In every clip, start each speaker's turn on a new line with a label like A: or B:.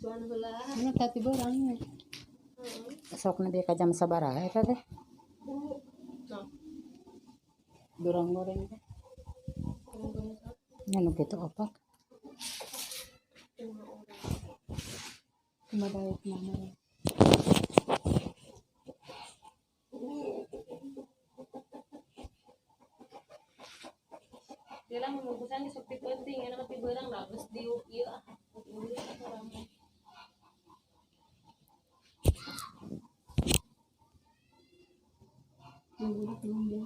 A: Suan heula.
B: Ini tadi borangnya.
C: Sok nanti ka jam sabaraha eta teh?
A: Nah,
C: Durang goreng teh. Nya nu kitu opak.
B: Kumaha mana?
A: Dia lah membungkusan di sepi penting, enak tapi berang lah, geus diuk ieu ah.
B: Sok, iya.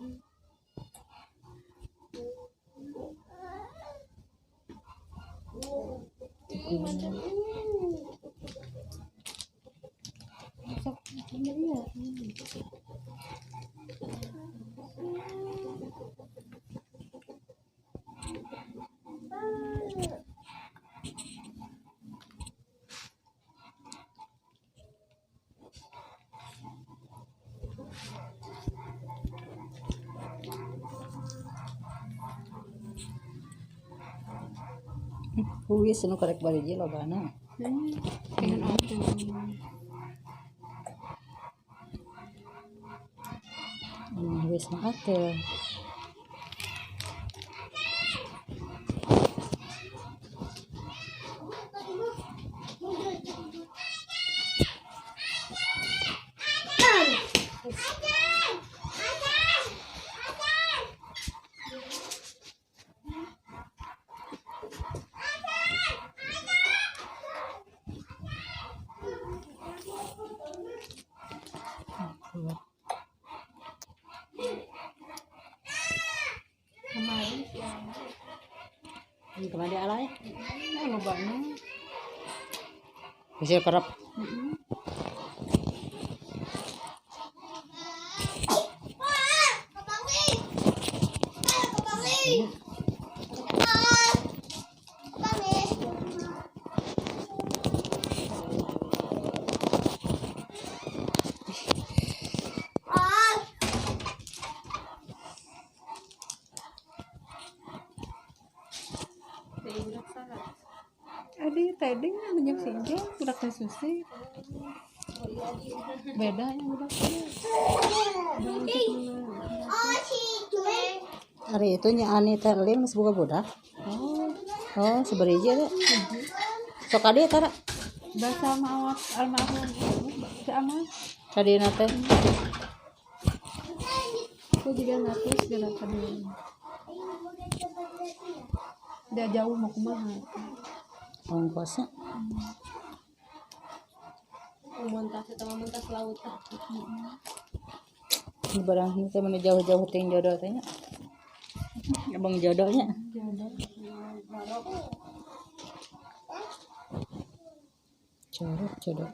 C: Huis nu karek bariji lobana.
B: Pengen auto.
C: Huis mah atuh.
B: Kemarin sih ya.
C: Ini kemana alay?
B: Nah, lobana.
C: Bisa kerap.
B: Adi tadi nanya si Ijo, budak teh Susi. Beda yang budak
C: Hari itu nya ani teh lim geus boga budak.
B: Oh,
C: Oh, seberiji teh. Sok adi tara.
B: bahasa maaf almarhum si Amal.
C: Kadina teh.
B: Aku juga ngatus gerak tadi. Dia jauh mau kumaha.
C: Ongkosnya.
A: Mentas eta mah mentas laut ah.
C: Ini barang ini teh mana jauh-jauh ting jodoh teh nya. Abang jodohnya.
B: Jodoh.
C: Jorok jodoh.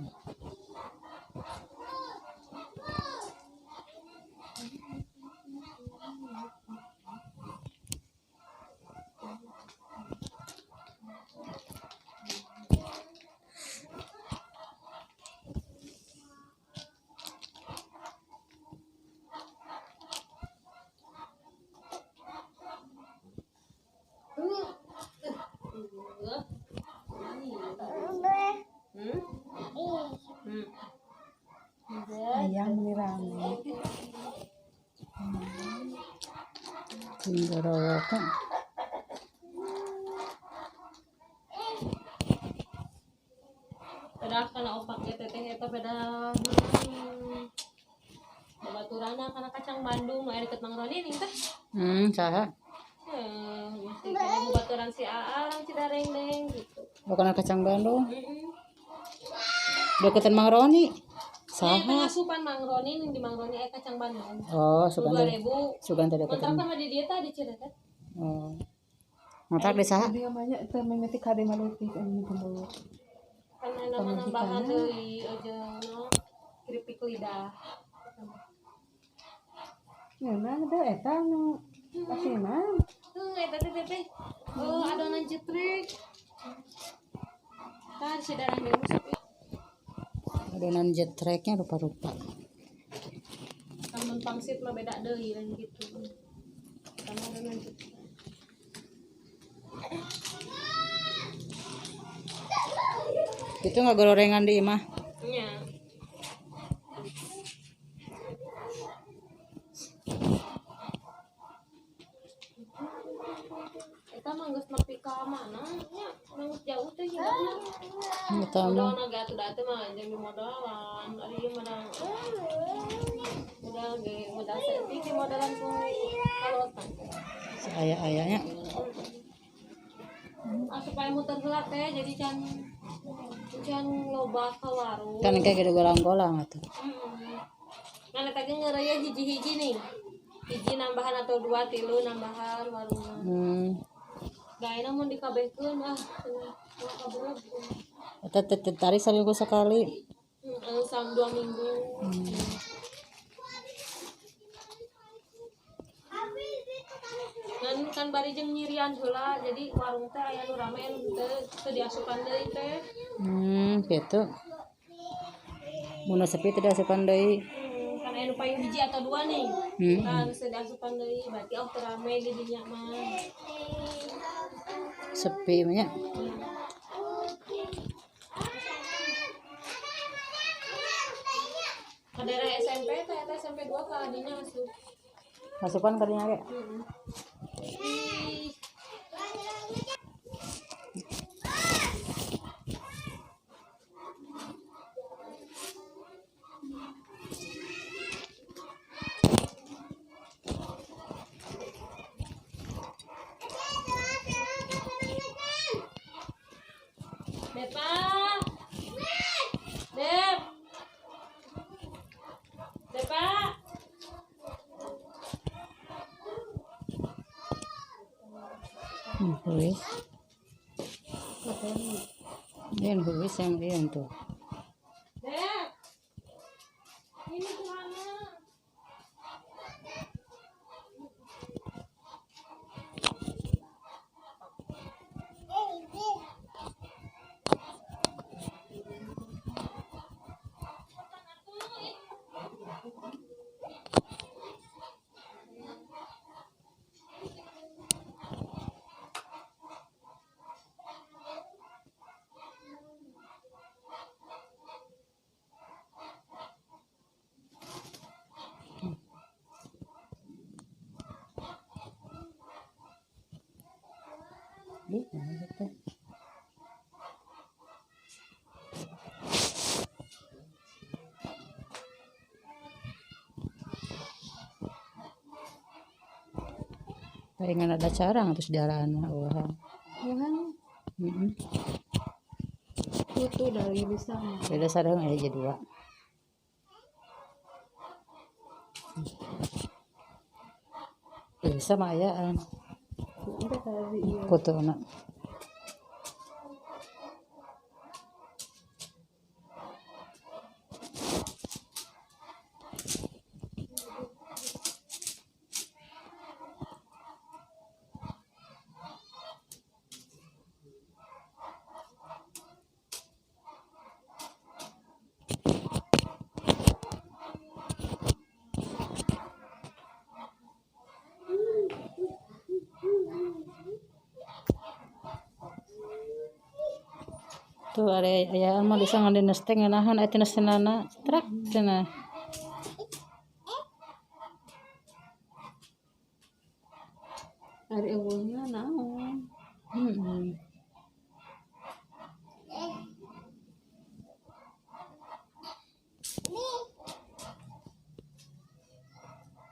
B: Ayam beli rame.
C: Ting jorok.
A: Pedah kana opak ge teteh eta pedah. Babaturana kana kacang Bandung nu aya deket Mang Roni ning teh.
C: Saha?
A: Mesti kana babaturan si Aa orang Cidarengdeng gitu.
C: Bukan kacang Bandung.
A: Heeh.
C: Deketan Mang Roni.
A: Saha?
C: Saha?
A: Asupan Mang Roni ning di Mang Roni aya kacang Bandung.
C: Oh, sugan teh.
A: 2000.
C: Sugan teh deketan.
A: Kontrak sama di dia tadi cerita.
C: Oh. Ngontrak di saha?
B: Dia banyak teh mimiti kade malutik anu dulu.
A: Kan nama nambahan deui aja no keripik lidah.
B: Ya nah da eta nu asinan.
A: Eta teh teteh. Oh, adonan jetrek. Kan si darah minggu
C: Adonan jetreknya rupa-rupa.
A: Lamun pangsit mah beda deui lain gitu. Sama adonan jetrek.
C: Itu nggak gorengan di imah.
A: Nya. Eta mah geus nepi ka mana nya, geus jauh teh hidupna.
C: Eta mah.
A: Modalna ge atuh da teh mah jeung dimodalan. Ari ieu mah modal ge modal saeutik dimodalan ku kalotan.
C: Saaya-ayanya.
A: Supaya muter heula teh jadi can can loba ka warung.
C: Kan kayak gede golang-golang atuh.
A: Nah, eta ge ngeureuy hiji-hiji nih. Hiji nambahan atau dua tilu nambahan warungna. Gaena mun dikabehkeun ah cenah kabeureup.
C: Eta teh tarik saminggu sekali.
A: Sam 2 minggu. Ngan kan bari jeung nyirian heula jadi warung teh aya nu rame nu teu teu diasupan deui teh.
C: Gitu. Mun sepi teu diasupan deui.
A: Kan aya nu payu hiji atau dua nih. Kan teu diasupan deui berarti oh teu rame di dinya mah.
C: Sepi mah nya.
A: Ka daerah SMP teh eta SMP 2 ka dinya asup.
C: Asupan ka dinya ge.
A: Depa. Dep. Depa.
C: Huis. Yan huis yang iyan tuh.
A: Dep. Ini kemana?
C: Ih, nah, gitu. Palingan ada carang terus jalan mah urang.
B: Ya kan? Kutu dari bisa mah.
C: Beda sareng aya jadi dua. Bisa mah ayaan.
B: Udah tadi iya.
C: Kutuna. Tuh ada ayaan mah bisa ngadin nesteng ngenahan aya tina senana trak cenah.
B: Ari eueuhna naon?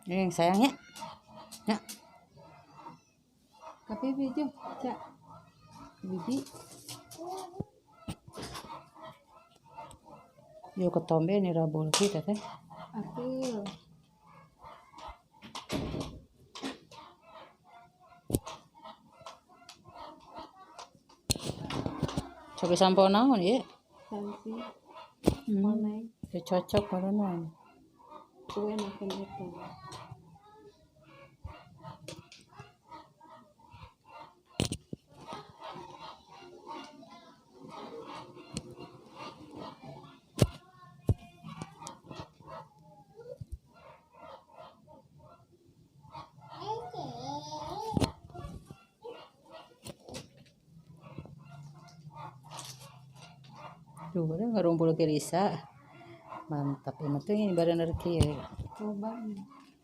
C: Ini yang sayangnya. Ya.
B: Ka bibi jeung, Cak. Bibi.
C: Yuk ke tombe nih rabul kita teh.
B: April.
C: Coba sampo naon ya?
B: Sansi. Koneng.
C: Ya cocok kalau naon.
B: Kue makan itu.
C: Tuh, udah ngarumpul ke Lisa. Mantap ini tuh ini badan kieu.
B: Coba.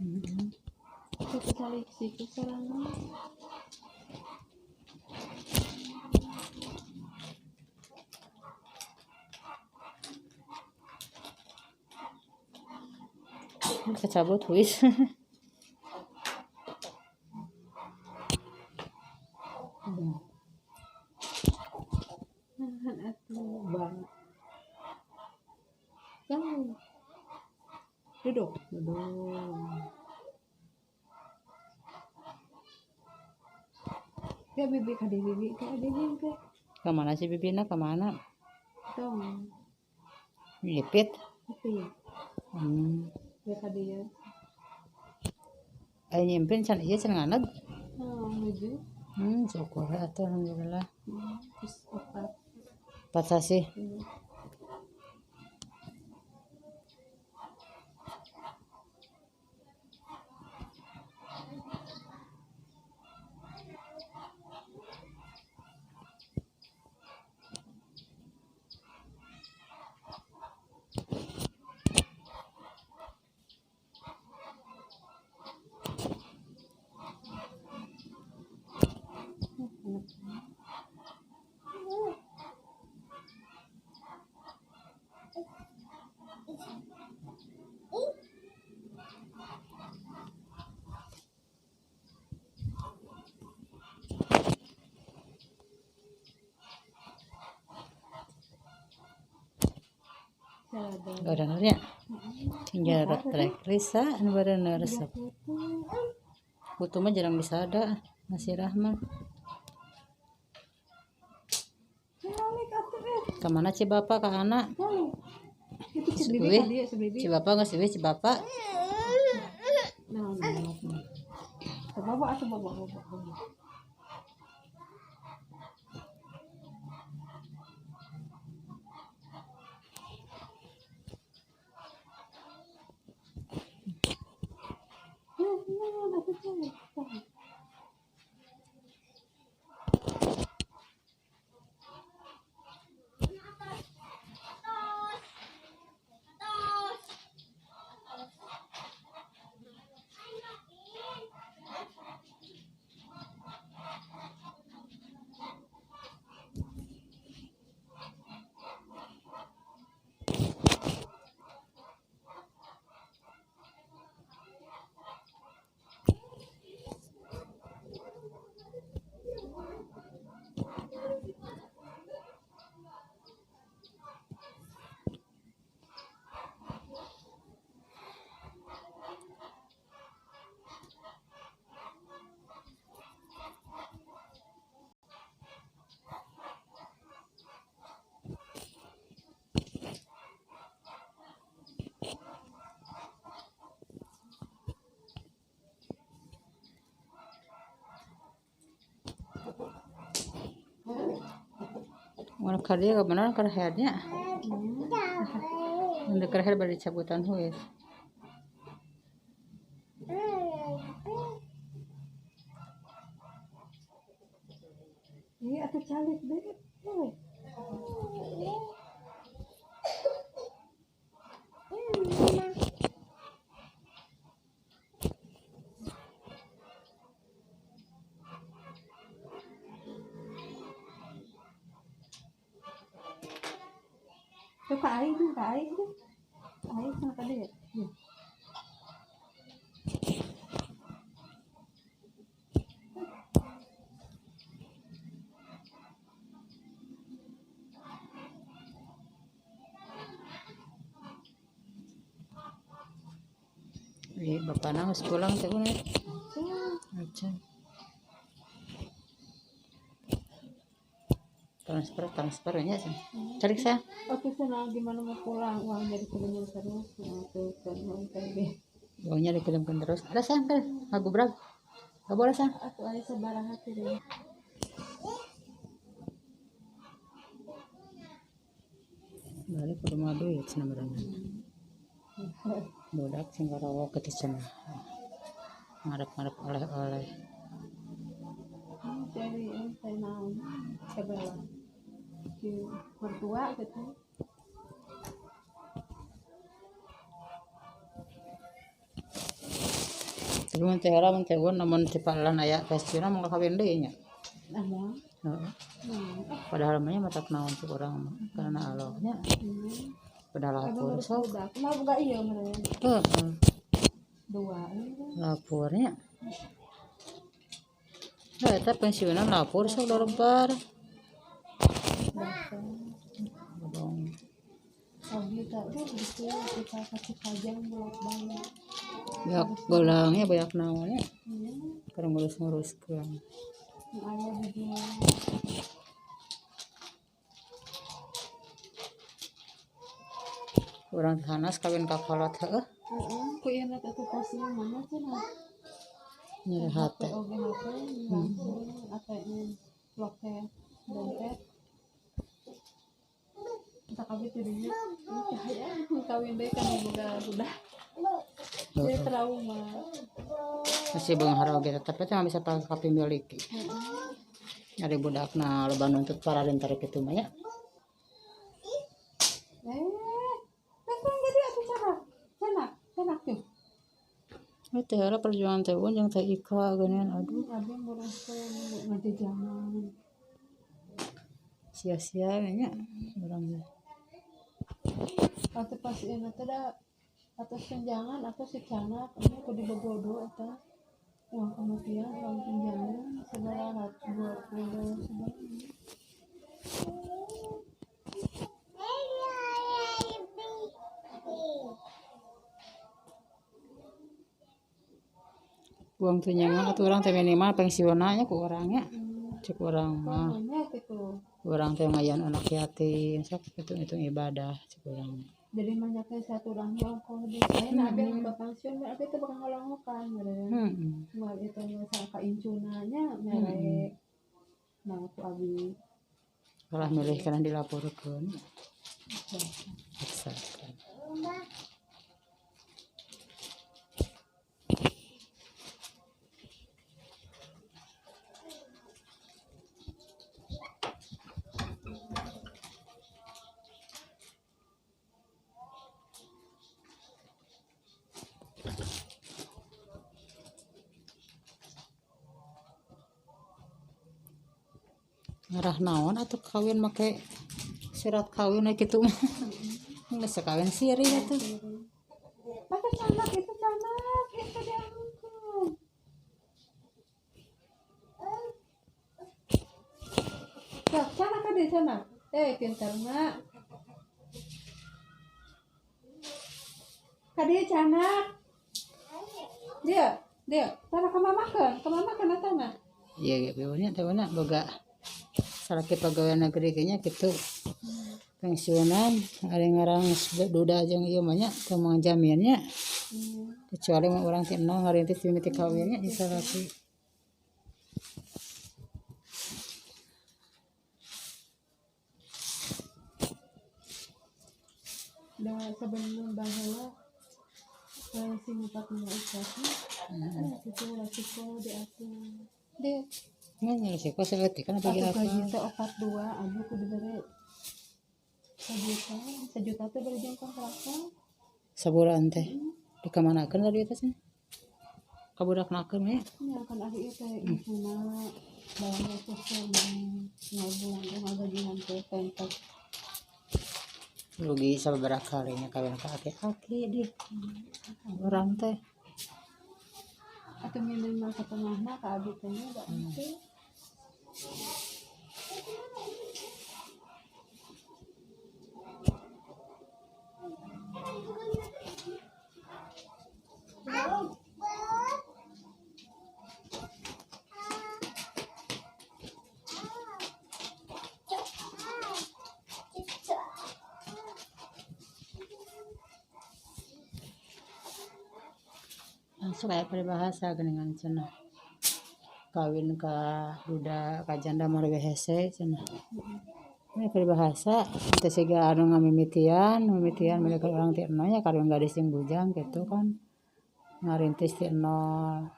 C: Heeh.
B: Itu seleksi ke sorangan.
C: Kecabut huis.
B: Nahan atuh bang. Jauh. Duduk, duduk. Ya bibi kade bibi kade bibi.
C: Kemana sih bibina kemana?
B: Tong.
C: Ngipit.
B: Ngipit. Ya kade ya.
C: Ayo nyimpen can ieu can nganeg.
B: Oh, menuju.
C: Syukur atuh alhamdulillah.
B: Terus opat.
C: 4 sasih. Badannya tinggal trek Risa anu badan resep. Putu mah jarang bisa ada nasi Rahman. Kemana ci bapak ke anak? Ci bapak nggak sih ci bapak?
B: Bapak atau bapak bapak.
C: Mana kerja benar kerhernya? Untuk kerher beri cabutan huis.
B: Iya, aku calik deh. Tuh kak Ai tuh, kak Ai tuh. Ai sama kak Dea. Ya.
C: Iya, bapak nangis pulang teh udah. Aja. Transfernya sih. Cari saya.
B: Oke, sana gimana mau pulang? Uangnya dikirimin terus, tuh kan uang tadi.
C: Uangnya dikirimkan terus. Ada sayang kan? Nggak gubrak. Nggak boleh sayang.
B: Aku aja sabaraha kirim.
C: Balik ke rumah duit cenah berenang. Budak sing karawok kitu cenah. Ngarep-ngarep oleh-oleh.
B: Cari saya mau sebelah di mertua gitu.
C: Tapi mun teh heula mun teh namun teh palan aya pensiunna mah kawin deui nya.
B: Ah,
C: heeh. Padahal mah matak naon cek urang mah karena Allah nya. Padahal lapor sok.
B: Kumaha boga ieu meureun?
C: Heeh.
B: Dua.
C: Lapornya. Nah, eta pensiunan lapor sok dolebar. Bodong.
B: Abi teh gitu kita kasih pajang bolak-balik.
C: Banyak golangnya, banyak naonnya. Keur ngurus-nguruskeun.
B: Aya dijual.
C: Urang hanas kawin ka kolot heueuh.
B: Heeh, ku ieu teh atuh posnya mana cenah?
C: Nyeri hate.
B: Oge hate, ATM, loket, dompet. Entah kabeh tidinya. Cahaya kawin deui kan boga budak. Jadi trauma.
C: Masih beunghar oge tetep teh bisa kapimiliki. Ari budakna loba nuntut pararin tarik kitu mah nya.
B: Datang gede atuh canak. Canak, canak tuh.
C: Teh heula perjuangan teh Bun jeung teh Ika geuningan aduh
B: Abi nguruskeun ngajajangan.
C: Sia-sia nya urang teh.
B: Atau pas ieu teh da atas tunjangan atau si canak ini kudu dibobodo eta. Uang kematian, uang tunjangan sabaraha 20 sabaraha.
C: Uang tunjangan atau orang teh minimal pensiunna nya ku urang nya. Cek urang mah. Urang teh ngayan anak yatim sok hitung-hitung ibadah cek urang.
B: Jadi banyaknya satu rahmi ongkoh di saya abi anu pensiun abi teh bakal ngalongokan meureun.
C: Heeh.
B: Moal itu mah ka incuna nya mere. Nah ku abi
C: kalah milih kana dilaporkeun. Paksakeun. Ngarah naon atuh kawin make surat kawin we kitu mah. Geus kawin siri atuh.
B: Masa canak itu canak itu diangkut. Sok canak ka dieu canak. Pinter mak. Ka dieu canak. Dia, dia tanah ka mamakeun, ka mamakeun tanah.
C: Iya ge nya teh boga salaki pegawai negeri kayaknya gitu pensiunan ada ngarang duda jeung ieu mah nya teu menjaminnya kecuali mah urang teh nol ngarintis mimiti kawinnya di salaki.
B: Da sebelum baheula si ngupat nu ikhlas kitu resiko diatur. Deh
C: nya resiko saeutik kan bagi
B: apa? Gaji teh 42 abi kudu bere 1 juta, 1 juta teh bere jeung kontrakan.
C: Sabulan teh. Dikamanakeun tadi teh cenah? Ka budaknakeun we.
B: Nya kan ari ieu teh incuna bawang teh ngabulan teh ngagajihan teh pentok.
C: Rugi sababaraha kalinya kawin ka aki-aki di urang teh.
B: Atau minimal setengahna ka abi teh nya da teh.
C: Langsung aya peribahasa geuningan cenah. Kawin ka duda ka janda mah leuwih hese cenah. Ini peribahasa teh siga anu ngamimitian, mimitian milik urang ti eno nya kawin gadis jeung bujang gitu kan. Ngarintis ti nol.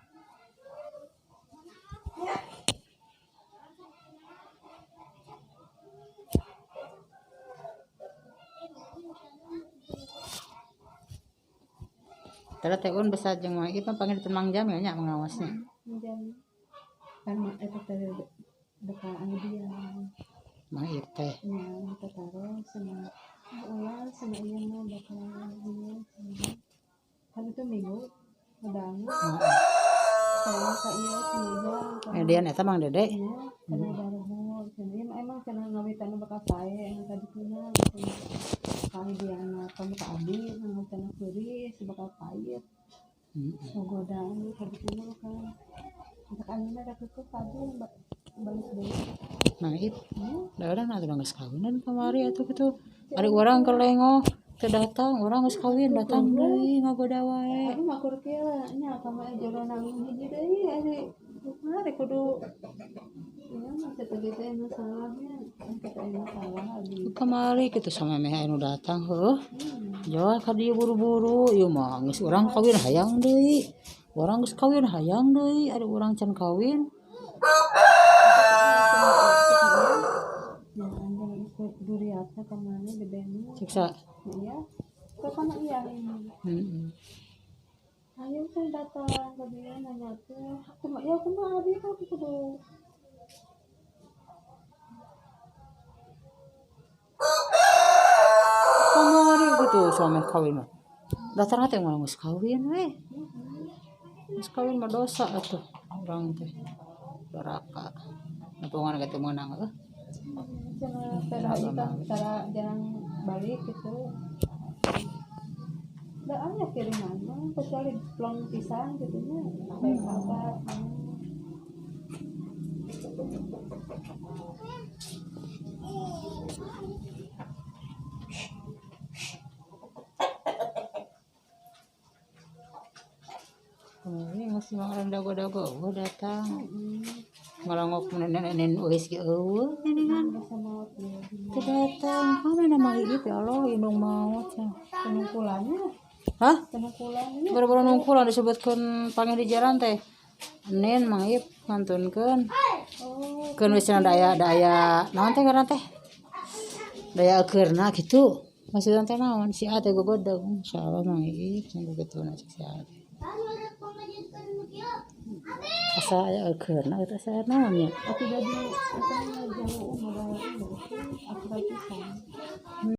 C: Tara teh un besa jeung Mang Ip panggil teu Mang Jamil nya mangawasnya.
B: Jam kan mah eta teh bakal anu dia.
C: Mang Ip teh.
B: Nya kita taruh sama ulah sama iya mah bakal iya sama. Kan itu minggu udah saya ka ieu cenah.
C: Eh dian eta Mang Dede.
B: Nya cenah darbo cenah ieu mah emang cenah ngawitan bakal sae anu tadi tuna kali diana kamu ka abi ngawitan kuris bakal pahit. Godaan ka dituna kan untuk ayeuna da keukeut pagi balik deui.
C: Mang Ip. Da urang atuh geus kawinan kamari atuh kitu. Ari urang keur lengoh teu datang, urang geus kawin datang deui ngagoda wae.
B: Abi mah kur kieu nya ka mah jodoh nanggung hiji deui ari kumaha kudu ieu mah teu teh masalahnya teu aya masalah abi.
C: Kamari kitu samemeh anu datang heuh. Jual ka dieu buru-buru ieu mah geus urang kawin hayang deui. Urang geus kawin hayang deui, ari urang can kawin.
B: Ya anjing ikut duriatna ka mana bedena.
C: Siksa.
B: Iya. Ke kana iya ini.
C: Heeh.
B: Ayo saya datang ke dia nanya teh, kumaha ya kumaha abi kan kudu
C: Kamari gitu samemeh kawin mah. Datang teh mah geus kawin we. Geus kawin mah dosa atuh urang teh. Doraka. Nepungan ge teu meunang heuh.
B: Cenah tera ieu kan cara jarang balik gitu. Da aya kiriman mah kecuali plong pisan gitu nya baik kabar.
C: Kamari geus mah dago-dago eueuh datang. Ngalongok nenen uis ge eueuh geuningan.
B: Bisa maot ya.
C: Teu datang. Kamana Mang Iip ya Allah indung maot cenah.
B: Penungkulannya,
C: Hah?
B: penungkulannya.
C: Boro-boro nungkulan disebutkeun panggil di jalan teh. Enen Mang Iip ngantunkeun.
B: Oh,
C: Keun we cenah daya naon teh ngaranna teh? Daya eukeurna kitu. Maksudna teh naon? Si A teh gogodeng. Insyaallah Mang Iip cenah kitu na cek si A teh. Asa aya eukeurna eta asa naon nya?
B: Atuh jadi eta jauh modal akrab pisan.